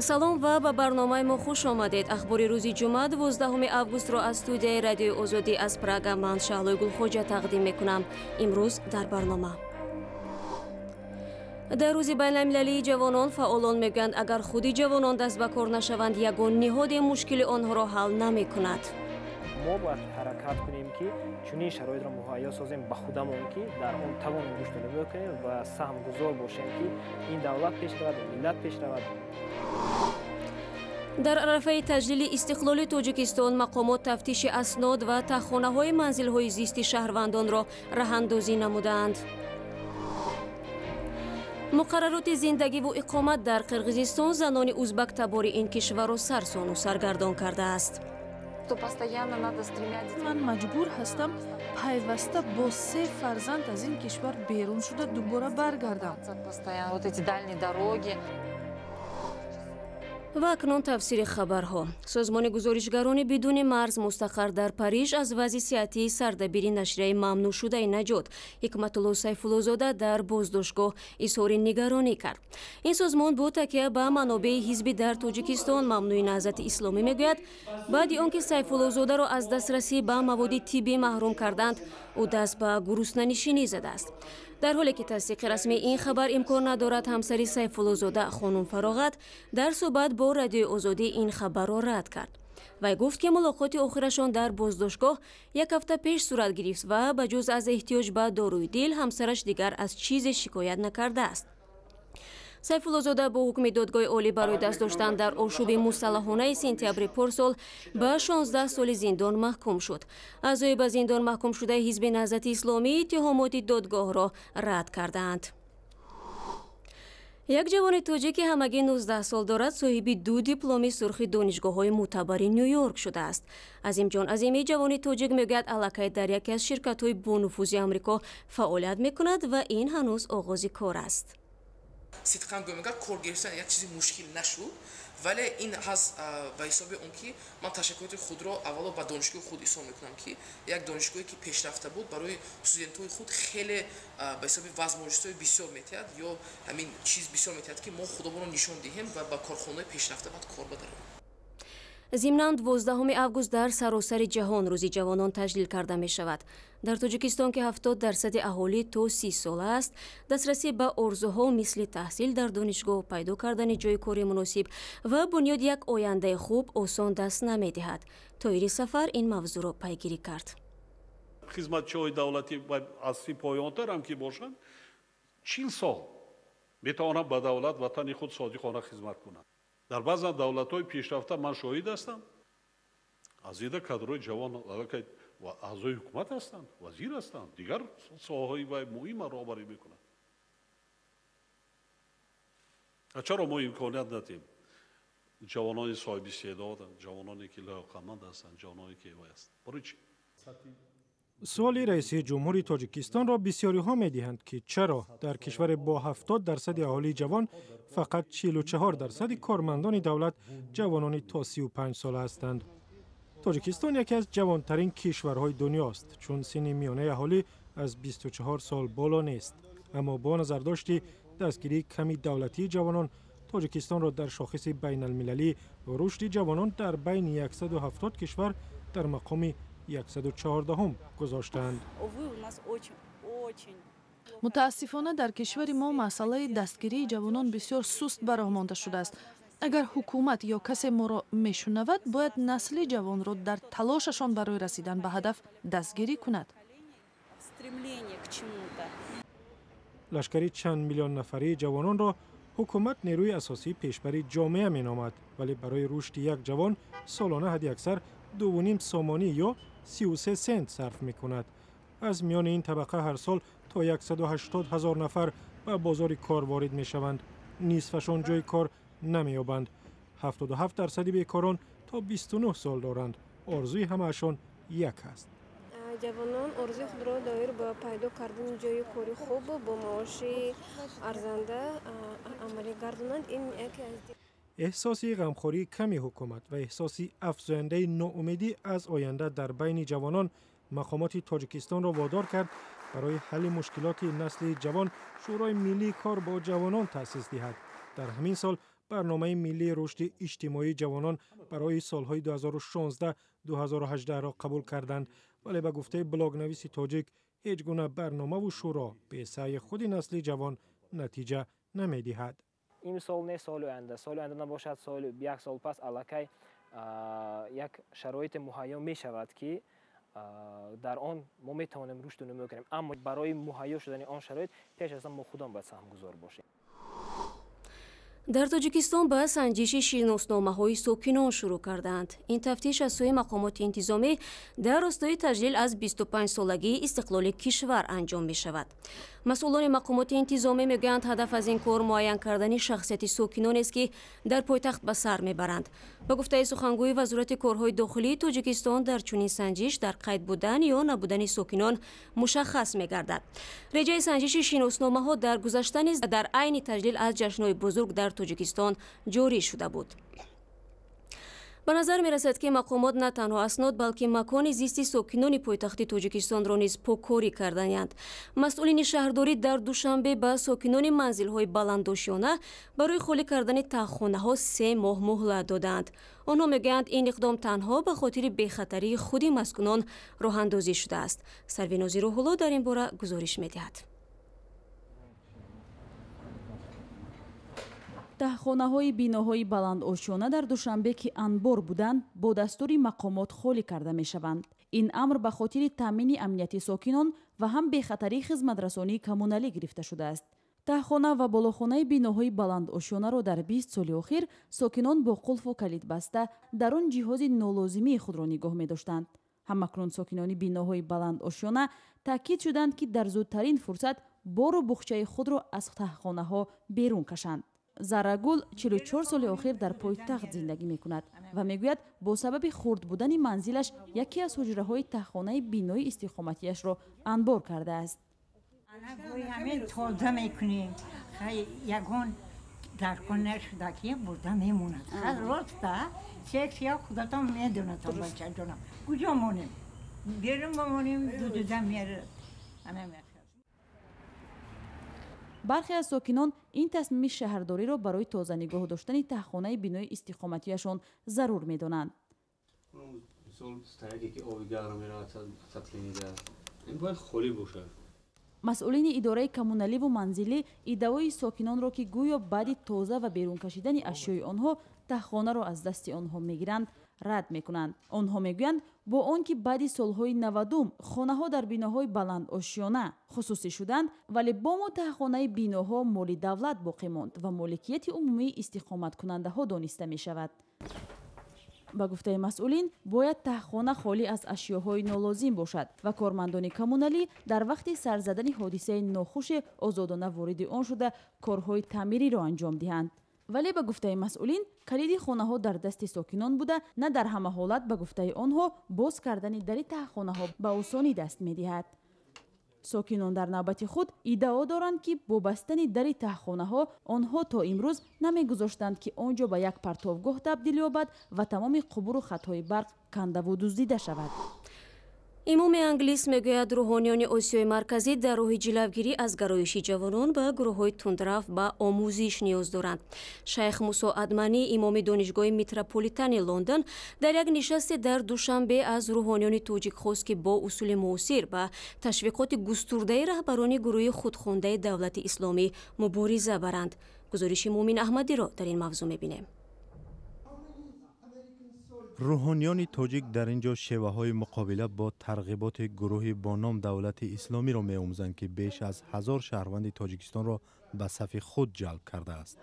Салом ва ба барномаи мо хуш омадед. Ахбори рӯзи ҷумъа 12 августро аз студияи Радиои Озодӣ аз Прага ман Шаҳлои Гулхоҷа тақдим мекунам. Имрӯз дар барнома. Дар рӯзи байналмилалии ҷавонон фаъолон мегӯянд, агар худи ҷавонон даст ба кор нашаванд, ягон ниҳоде мушкили онҳоро ҳал намекунад. Мо бояд ҳаракат кунем, ки чунин шароитро муҳайё созем ба худамон, ки дар он тавонем гӯштолубӣ кунем ва саҳмгузор бошем, ки ин давлат пеш равад, миллат пеш равад. Дар арафаи таҷлили истиқлоли Тоҷикистон мақомот тафтиши аснод ва таххонаҳои манзилҳои зисти шаҳрвандонро раҳандозӣ намудаанд. Муқаррароти зиндагиву иқомат дар Қирғизистон занони узбактабори ин кишварро сарсону саргардон кардааст. Ман маҷбур ҳастам пайваста бо се фарзанд аз ин кишвар берун шуда дубора баргардам. Ва акнун тафсири хабарҳо. Созмони гузоришгарони бидуни марз мустақар дар Париж аз вазъи сиҳатии сардабири нашрияи мамнӯъшудаи Наҷот Ҳикматулло Сайфуллозода дар боздоштгоҳ изҳори нигаронӣ кард. Ин созмон бо такя ба манобеи ҳизби дар Тоҷикистон мамнӯи Наҳзати Исломӣ мегӯяд, баъди он ки Сайфуллозодаро аз дастрасӣ ба маводи тиббӣ маҳрум карданд, ӯ даст ба гуруснанишинӣ задааст. Дар ҳоле ки тасдиқи расмии ин хабар имкон надорад, ҳамсари Сайфуллозода хонум Фароғат дар суҳбат бо Радиои Озодӣ ин хабарро рад кард. Вай гуфт, ки мулоқоти охирашон дар боздоштгоҳ як ҳафта пеш сурат гирифт ва ба ҷуз аз эҳтиёҷ ба доруи дил ҳамсараш дигар аз чизе шикоят накардааст. Сайфуллозода бо ҳукми додгоҳи олӣ барои даст доштан дар ошӯби мусаллаҳонаи сентябри порсол ба 16 соли зиндон маҳкум шуд. Аъзои ба зиндон маҳкумшудаи ҳизби Наҳзати Исломӣ иттиҳомоти додгоҳро рад кардаанд. Як ҷавони тоҷик, ки ҳамагӣ 19 сол дорад, соҳиби ду дипломи сурхи донишгоҳҳои мӯътабари Ню-Йорк шудааст. Азимҷон Азимӣ, ҷавони тоҷик, мегӯяд, аллакай дар яке аз ширкатҳои бонуфузи Амрико фаъолият мекунад ва ин ҳанӯз оғози кор аст. Сидқан гӯям, агар кор гирифтан як чизи мушкил нашуд, вале ин ҳаст ба ҳисоби он, ки ман ташаккуроти худро аввало ба донишгоҳи худ изҳор мекунам, ки як донишгоҳе, ки пешрафта буд, барои студентҳои худ хеле ба ҳисоби возможность ҳои бисёр метиҳад ё ҳамин чиз бисёр метиҳад, ки мо худомонро нишон диҳем ва ба корхонаҳои пешрафта баъд кор бадарем. Зимнан, 12 август дар саросари ҷаҳон рӯзи ҷавонон таҷлил карда мешавад. Дар Тоҷикистон, ки 70% аҳолӣ то 30 сола аст, дастрасӣ ба орзуҳо мисли таҳсил дар донишгоҳ, пайдо кардани ҷои кори муносиб ва бунёди як ояндаи хуб осон даст намедиҳад. Тоири Сафар ин мавзӯъро пайгирӣ кард. Хизматчиҳои давлатӣ аз си поёнтарам ки бошанд, 40 сол метавонанд ба давлат, ватани худ содиқона хизмат кунанд. Дар баъзан давлатҳои пешрафта ман шоҳид ҳастам, аз ида кадрҳои ҷавон аъзои ҳукумат ҳастанд, вазир ҳастанд, дигар соҳаҳои муҳима роҳбарӣ мекунанд. Чаро мо имконият надиҳем ҷавонони соҳиби истеъдод, ҷавононе ки лаёқатманд ҳастанд, ҷавононе ки вай ҳастанд? Барои чӣ? Суоли раиси ҷумҳури Тоҷикистонро бисёриҳо медиҳанд, ки чаро дар кишваре бо 70% аҳолии ҷавон фақат 44% кормандони давлат ҷавонони то 35 сола ҳастанд. Тоҷикистон яке аз ҷавонтарин кишварҳои дунёст, чун синни миёнаи аҳолӣ аз 24 сол боло нест. Аммо бо назардошти дастгирии ками давлатии ҷавонон, Тоҷикистонро дар шохиси байналмилалии рушди ҷавонон дар байни 170 кишвар дар мақоми 114 гузоштаанд. Мутаассифона, дар кишвари мо масъалаи дастгирии ҷавонон бисёр суст ба роҳ монда шудааст. Агар ҳукумат ё касе моро мешунавад, бояд насли ҷавонро дар талошашон барои расидан ба ҳадаф дастгирӣ кунад. Лашкари чанд миллион нафарии ҷавононро ҳукумат нерӯи асосии пешбари ҷомеа меномад, вале барои рушди як ҷавон солона ҳадди аксар 2,5 сомонӣ ё 33 сент сарф мекунад. Аз миёни ин табақа ҳар сол то 180 ҳазор нафар ба бозори кор ворид мешаванд. Нисфашон ҷои кор намеёбанд. 77% бекорон то 29 сол доранд. Орзуи ҳамаашон як аст. Ҷавонон орзуи худро доир ба пайдо кардани ҷои кори хуб бо маоши арзанда амалӣ гардонанд. Ин яке аз Эҳсоси ғамхории ками ҳукумат ва эҳсоси афзояндаи ноумедӣ аз оянда дар байни ҷавонон мақомоти Тоҷикистонро водор кард барои ҳалли мушкилоти насли ҷавон Шӯрои миллии кор бо ҷавонон таъсис диҳад. Дар ҳамин сол Барномаи миллии рушди иҷтимоии ҷавонон барои солҳои 2016-2018-ро қабул карданд. Вале ба гуфтаи блогнависи тоҷик, ҳеҷ гуна барномаву шӯро бесаъи худи насли ҷавон натиҷа намедиҳад. Имсол не, соли оянда, соли оянда набошад, соли як сол пас аллакай як шароите муҳайё мешавад, ки дар он мо метавонем рушду нумӯ кунем. Аммо барои муҳайё шудани он шароит пеш аз он мо худам бояд саҳмгузор бошем. Дар Тоҷикистон ба санҷиши шиносномаҳои сокинон шурӯъ кардаанд. Ин тафтиш аз сӯи мақомоти интизомӣ дар ростои таҷлил аз 25-солагии истиқлоли кишвар анҷом мешавад. Масъулони мақомоти интизомӣ мегӯянд, ҳадаф аз ин кор муайян кардани шахсияти сокинонест, ки дар пойтахт ба сар мебаранд. Ба гуфтаи сухангӯи Вазорати корҳои дохилии Тоҷикистон, дар чунин санҷиш дар қайд будан ё набудани сокинон мушаххас мегардад. Реҷаи санҷиши шиносномаҳо дар гузашта низ дар айни таҷлил аз ҷашнҳои бузург дар Тоҷикистон ҷорӣ шуда буд. Ба назар мерасад, ки мақомот на танҳо аснод, балки макони зисти сокинони пойтахти Тоҷикистонро низ поккорӣ карданянд. Масъулини шаҳрдорӣ дар Душанбе ба сокинони манзилҳои баландошёна барои холӣ кардани таҳхонаҳо 3 моҳ муҳлат додаанд. Онҳо мегӯянд, ин иқдом танҳо ба хотири бехатарии худи маскунон роҳандозӣ шудааст. Сарвинози Рӯҳулло дар ин бора гузориш медиҳад. Таҳхонаҳои биноҳои баландошёна дар Душанбе, ки анбор буданд, бо дастури мақомот холӣ карда мешаванд. Ин амр ба хотири таъмини амнияти сокинон ва ҳам бехатарии хизматрасонии коммуналӣ гирифта шудааст. Таҳхона ва болохонаи биноҳои баландошёнаро дар 20 соли охир сокинон бо қулфу калид баста, дар он ҷиҳози нолозимии худро нигоҳ медоштанд. Ҳамакнун сокинони биноҳои баландошёна таъкид шуданд, ки дар зудтарин фурсат бору буғчаи худро аз таҳхонаҳо берун кашанд. Заррагул 44 соли охир дар пойтахт зиндагӣ мекунад ва мегӯяд, бо сабаби хурд будани манзилаш яке аз ҳуҷраҳои таҳхонаи бинои истиқоматиашро анбор кардааст. Ҳамин тоза мекунем, ягон даркор нашуда, ки бурда мемонад. Роста сексия худатон медонатон, бачаҷонам, куҷо монем? Берун бамонем, дудуда мерад. Бархе аз сокинон ин тасмими шаҳрдориро барои тоза нигоҳ доштани таҳхонаи бинои истиқоматиашон зарур медонанд. Мисол, стояке, ки оби гарм меравад, отопленида, ин бояд холӣ бошад. Масъулини идораи коммуналиву манзилӣ иддаои сокинонро, ки гӯё баъди тоза ва берун кашидани ашёи онҳо таҳхонаро аз дасти онҳо мегиранд, рад мекунанд. Онҳо мегӯянд, бо он ки баъди солҳои 90-ум хонаҳо дар биноҳои баландошёна хусусӣ шуданд, вале бому таҳхонаи биноҳо моли давлат боқӣ монд ва моликияти умумии истиқоматкунандаҳо дониста мешавад. Ба гуфтаи масъулин, бояд таҳхона холӣ аз ашёҳои нолозим бошад ва кормандони коммуналӣ дар вақти сар задани ҳодисаи нохуше озодона вориди он шуда, корҳои таъмириро анҷом диҳанд. Вале ба гуфтаи масъулин, калиди хонаҳо дар дасти сокинон буда, на дар ҳама ҳолат, ба гуфтаи онҳо, боз кардани дари таҳхонаҳо ба осонӣ даст медиҳад. Сокинон дар навбати худ иддао доранд, ки бо бастани дари таҳхонаҳо онҳо то имрӯз намегузоштанд, ки он ҷо ба як партовгоҳ табдил ёбад ва тамоми қубуру хатҳои барқ кандаву дуздида шавад. Имоми англис мегӯяд, рӯҳониёни Осиёи Марказӣ дар роҳи ҷилавгирӣ аз гароиши ҷавонон ба гурӯҳҳои тундрав ба омӯзиш ниёз доранд. Шайх Мусо Адманӣ, имоми Донишгоҳи Митрополитани Лондон, дар як нишасте дар Душанбе аз рӯҳониёни тоҷик хост, ки бо усули муосир ба ташвиқоти густурдаи раҳбарони гурӯҳи худхондаи Давлати Исломӣ мубориза баранд. Гузориши Муъмин Аҳмадиро дар ин мавзӯъ мебинем. Рӯҳониёни тоҷик дар ин ҷо шеваҳои муқобила бо тарғиботи гурӯҳи бо ном Давлати Исломиро меомӯзанд, ки беш аз 1000 шаҳрванди Тоҷикистонро ба сафи худ ҷалб кардааст.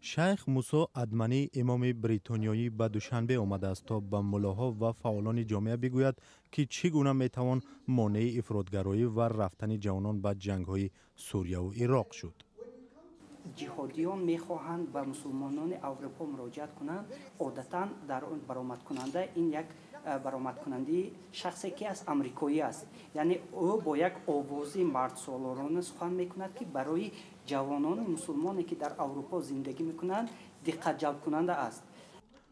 Шайх Мусо Адманӣ, имоми бритониёӣ, ба Душанбе омадааст, то ба муллоҳо ва фаъолони ҷомеа бигӯяд, ки чӣ гуна метавон монеи ифротгароӣ ва рафтани ҷавонон ба ҷангҳои Сурияву Ироқ шуд. Ҷиҳодиён мехоҳанд ба мусулмонони Аврупо муроҷиат кунанд. Одатан дар он баромадкунанда ин як баромадкунандаи шахсе, ки аз амрикоӣ аст, яъне ӯ бо як овози мардсолорона сухан мекунад, ки барои ҷавонони мусулмоне, ки дар Аврупо зиндагӣ мекунанд, диққатҷалбкунанда аст.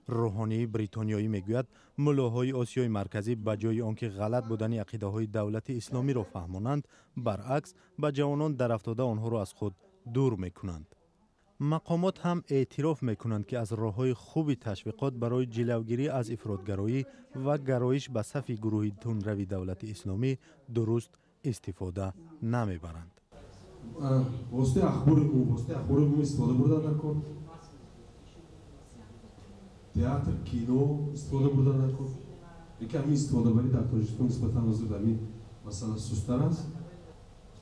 Рӯҳонии бритониёӣ мегӯяд, муллоҳои Осиёи Марказӣ ба ҷои он ки ғалат будани ақидаҳои Давлати Исломиро фаҳмонанд, баръакс, ба ҷавонон дарафтода онҳоро аз худ дур мекунанд. Мақомот ҳам эътироф мекунанд, ки аз роҳҳои хуби ташвиқот барои ҷилавгирӣ аз ифротгароӣ ва гароиш ба сафи гурӯҳи тундрави Давлати Исломӣ дуруст истифода намебаранд. Воситаи ахбори умум, воситаи ахбори умум истифода бурдан дар кор, театр, кино истифода бурдан дар кор. Лекин ҳамин истифодабарӣ дар Тоҷикистон нисбатан ҳозир дар ҳамин масъала сусттар аст.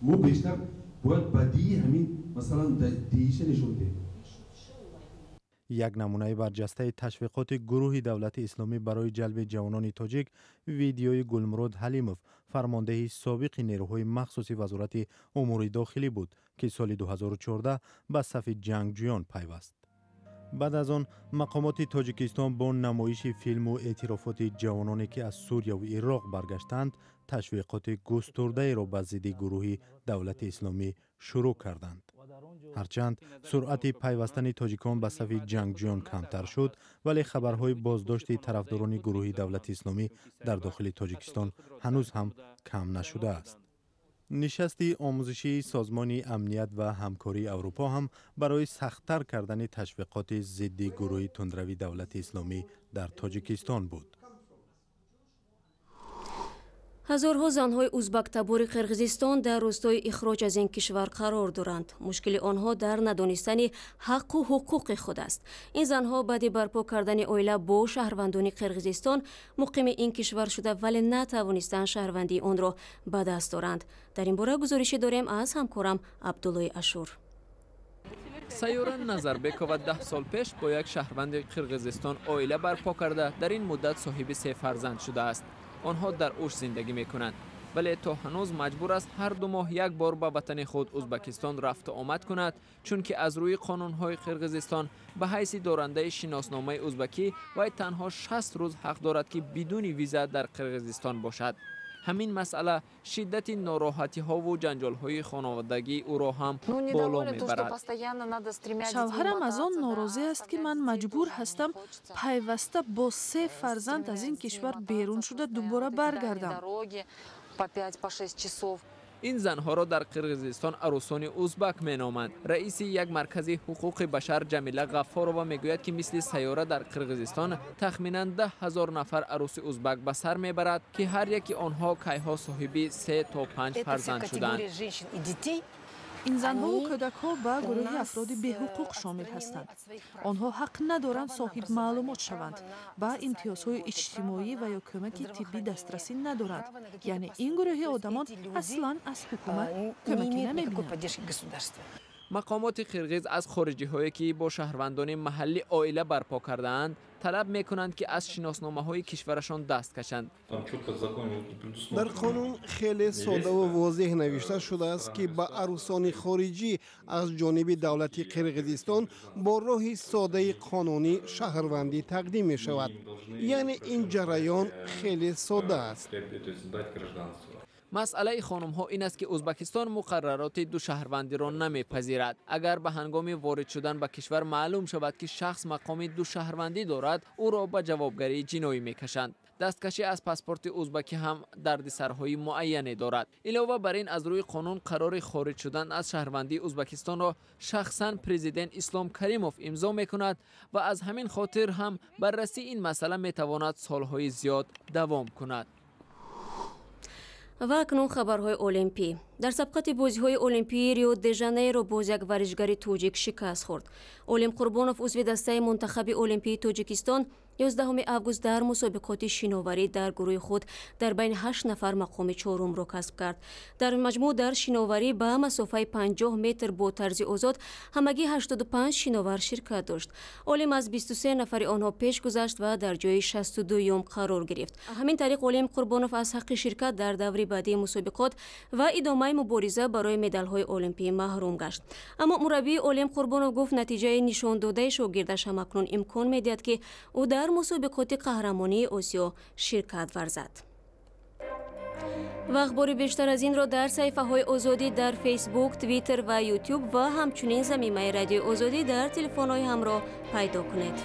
Мо бештар бояд бадии ҳамин, масалан, дииша нишон диҳем. Як намунаи барҷастаи ташвиқоти гурӯҳи Давлати Исломӣ барои ҷалби ҷавонони тоҷик видеои Гулмурод Ҳалимов, фармондеҳи собиқи нерӯҳои махсуси Вазорати умури дохилӣ буд, ки соли 2014 ба сафи ҷангҷӯён пайваст. Баъд аз он мақомоти Тоҷикистон бо намоиши филму эътирофоти ҷавононе, ки аз Сурияву Ироқ баргаштанд, ташвиқоти густурдаеро ба зидди гурӯҳи Давлати Исломӣ шурӯъ карданд. Ҳарчанд суръати пайвастани тоҷикон ба сафи ҷангҷӯён камтар шуд, вале хабарҳои боздошти тарафдорони гурӯҳи Давлати Исломӣ дар дохили Тоҷикистон ҳанӯз ҳам кам нашудааст. Нишасти омӯзишии Созмони Амният ва Ҳамкории Аврупо ҳам барои сахттар кардани ташвиқоти зидди гурӯҳи тундрави Давлати Исломӣ дар Тоҷикистон буд. Ҳазорҳо занҳои узбактабори Қирғизистон дар рӯстои ихроҷ аз ин кишвар қарор доранд. Мушкили онҳо дар надонистани ҳаққу ҳуқуқи худ аст. Ин занҳо баъди барпо кардани оила бо шаҳрвандони Қирғизистон муқими ин кишвар шуда, вале натавонистанд шаҳрвандии онро ба даст доранд. Дар ин бора гузоришӣ дорем аз ҳамкорам Абдуллои Ашур. Сайёра Назарбекова 10 сол пеш бо як шаҳрванди Қирғизистон оила барпо карда, дар ин муддат соҳиби се фарзанд шудааст. Онҳо дар Уш зиндагӣ мекунанд, вале то ҳанӯз маҷбур аст ҳар 2 моҳ як бор ба ватани худ Узбакистон рафту омад кунад, чунки аз рӯи қонунҳои Қирғизистон ба ҳайси дорандаи шиносномаи узбакӣ вай танҳо 60 рӯз ҳақ дорад, ки бидуни виза дар Қирғизистон бошад. Ҳамин масъала шиддати нороҳатиҳову ҷанҷолҳои хонаводагии ӯро ҳам боло мебарад. Шавҳарам аз он норозӣ аст, ки ман маҷбур ҳастам пайваста бо се фарзанд аз ин кишвар берун шуда дубора баргардам. Ин занҳоро дар Қирғизистон арӯсони узбак меноманд. Раиси як маркази ҳуқуқи башар Ҷамила Ғаффорова мегӯяд, ки мисли Сайёра дар Қирғизистон тахминан 10 000 нафар арӯси узбак ба сар мебарад, ки ҳар яки онҳо кайҳо соҳиби 3 то 5 фарзанд шуданд. Ин занҳову кӯдакҳо ба гурӯҳи афроди беҳуқуқ шомил ҳастанд. Онҳо ҳақ надоранд соҳиб маълумот шаванд, ба имтиёзҳои иҷтимоӣ ва ё кӯмаки тиббӣ дастрасӣ надоранд. Яъне ин гурӯҳи одамон аслан аз ҳукумат кӯмакӣ намебинанд. Мақомоти қирғиз аз хориҷиҳое, ки бо шаҳрвандони маҳаллӣ оила барпо кардаанд, талаб мекунанд, ки аз шиносномаҳои кишварашон даст кашанд. Дар қонун хеле соддаву возеҳ навишта шудааст, ки ба арӯсони хориҷӣ аз ҷониби давлати Қирғизистон бо роҳи содаи қонунӣ шаҳрвандӣ тақдим мешавад. Яъне ин ҷараён хеле содда аст. Масъалаи хонумҳо ин аст, ки Узбакистон муқаррароти душаҳрвандиро намепазирад. Агар ба ҳангоми ворид шудан ба кишвар маълум шавад, ки шахс мақоми душаҳрвандӣ дорад, ӯро ба ҷавобгарии ҷиноӣ мекашанд. Дасткашӣ аз паспорти узбакӣ ҳам дардисарҳои муайяне дорад. Илова бар ин, аз рӯи қонун қарори хориҷ шудан аз шаҳрвандии Узбакистонро шахсан президент Ислом Каримов имзо мекунад ва аз ҳамин хотир ҳам баррасии ин масъала метавонад солҳои зиёд давом кунад. Ва акнун хабарҳои олимпӣ. Дар сабқати бозиҳои олимпии Рио де Жанейро боз як варзишгари тоҷик шикаст хӯрд. Олим Қурбонов, узви дастаи мунтахаби олимпии Тоҷикистон, 11 август дар мусобиқоти шиноварӣ дар гурӯҳи худ дар байни 8 нафар мақоми чорумро касб кард. Дар маҷмӯъ дар шиноварӣ ба масофаи 50 метр бо тарзи озод ҳамагӣ 85 шиновар ширкат дошт. Олим аз 23 нафари онҳо пеш гузашт ва дар ҷои 62-юм қарор гирифт. Ҳамин тариқ Олим Қурбонов аз ҳаққи ширкат дар даври баъдии мусобиқот ва идомаи мубориза барои медалҳои олимпӣ маҳрум гашт. Аммо мураббии Олим Қурбонов гуфт, натиҷаи нишондодаи шогирдаш ҳамакнун имкон медиҳад, ки ӯ дар мусобиқоти қаҳрамонии Осиё ширкат варзад. Ва ахбори бештар аз инро дар саҳифаҳои Озодӣ дар Фейсбук, Твиттер ва Ютуб ва ҳамчунин замимаи Радиои Озодӣ дар телефонҳои ҳамроҳ пайдо кунед.